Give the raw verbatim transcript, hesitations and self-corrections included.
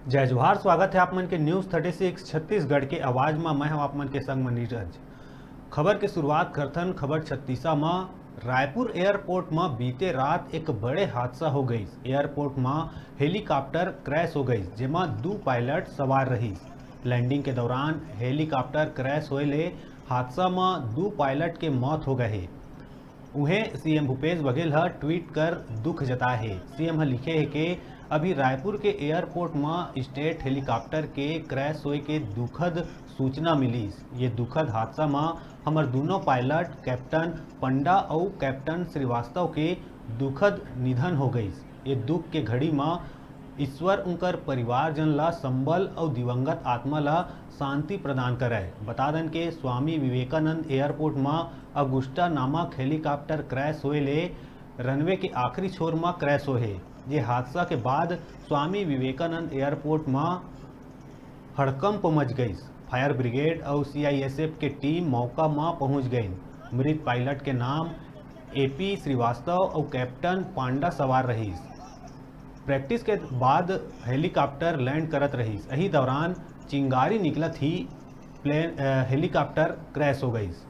जय जोहार, स्वागत है आप मन के न्यूज़ थर्टी सिक्स छत्तीसगढ़ के आवाज म। मैं हूं आप मन के संग म नीरज। खबर के शुरुआत करथन खबर छत्तीसा म। रायपुर एयरपोर्ट म बीते रात एक बड़े हादसा हो गइस। एयरपोर्ट म हेलीकॉप्टर क्रैश हो गइस, जेमा दू पायलट सवार रहिस। लैंडिंग के दौरान हेलीकॉप्टर क्रैश होए ले हादसा म दू पायलट के मौत हो गए हे। उहें सीएम भूपेश बघेल ह ट्वीट कर दुख जताए हे। सीएम ह लिखे हे के अभी रायपुर के एयरपोर्ट म स्टेट हेलीकॉप्टर के क्रैश होए के दुखद सूचना मिलिस। ये दुखद हादसा म हमर दूनों पायलट कैप्टन पंडा अउ कैप्टन श्रीवास्तव के दुखद निधन हो गइस। ये दुख के घड़ी म ईश्वर उनकर परिवारजन ला संबल अउ दिवंगत आत्मा ला शांति प्रदान करय। बता दन के स्वामी विवेकानंद एयरपोर्ट म अगुस्टा नामक हेलीकॉप्टर क्रैश होए ले रनवे के आखिरी छोर म क्रैश होए हे। ये हादसा के बाद स्वामी विवेकानंद एयरपोर्ट म हड़कंप मच गइस। फायर ब्रिगेड अउ सीआईएसएफ के टीम मौका म पहुंच गइन। मृत पायलट के नाम एपी श्रीवास्तव अउ कैप्टन पांडा सवार रहिस। प्रैक्टिस के बाद हेलीकॉप्टर लैंड करत रहिस। एही दौरान चिंगारी निकलत ही प्लेन, अ, हेलीकॉप्टर क्रैश हो गइस।